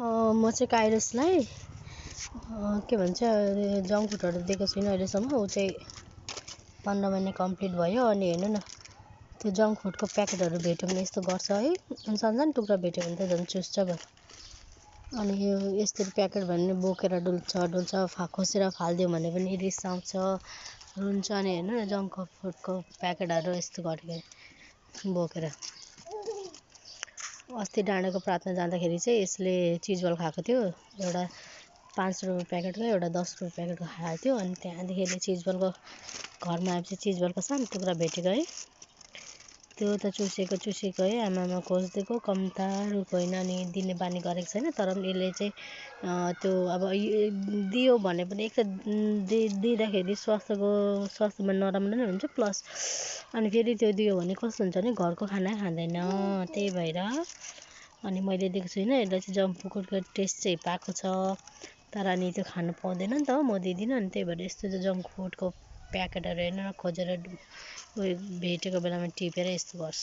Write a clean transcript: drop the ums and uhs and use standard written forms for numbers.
म चाहिँ काइरसलाई के भन्छ जङ्क फुडहरू दिएको छुइनँ अहिलेसम्म। ऊ चाहिँ 15 महिना कम्प्लिट भयो। अनि हेर्नु न, त्यो जङ्क फुडको प्याकेटहरू भेट्यो भने यस्तो गर्छ है, सानो टुक्रा भेट्यो भने त झन् चुस्छ भयो। अनि यो यसरी प्याकेट भने बोकेर डुल्छ खोसेर फालिदियो भने पनि रिस आउँछ, रुन्छ। अनि हेर्नु न, जङ्क फुडको प्याकेटहरू यस्तो गरेको बोकेर। अस्ति डाँडाको प्रार्थना जाँदाखेरि चाहिँ यसले चिजबल खाएको थियो, एउटा 5 रुपियाँ प्याकेटको, एउटा 10 रुपियाँ प्याकेटको खाएको थियो। अनि त्यहाँदेखि यसले चिजबलको घरमा आएपछि चिजबलको सानो टुक्रा भेटेको है, त्यो त चुसेको है। आमामा खोजिदिएको कम्ता रुख होइन, अनि दिने बानी गरेको छैन। तर पनि यसले चाहिँ त्यो अब दियो भने पनि एक त दिँदाखेरि स्वास्थ्यमा नराम्रो नै हुन्छ प्लस। अनि फेरि त्यो दियो भने कस्तो हुन्छ भने घरको खाना खाँदैन, त्यही भएर। अनि मैले दिएको छुइनँ यसलाई चाहिँ। जङ्क फुडको टेस्ट चाहिँ पाएको छ, तर अनि त्यो खानु पाउँदैन नि त, म दिँदिनँ। अनि त्यही भएर यस्तो जङ्क फुडको प्याकेटहरू हेर्नु न, खोजेर उयो भेटेको बेलामा टिपेर यस्तो गर्छ।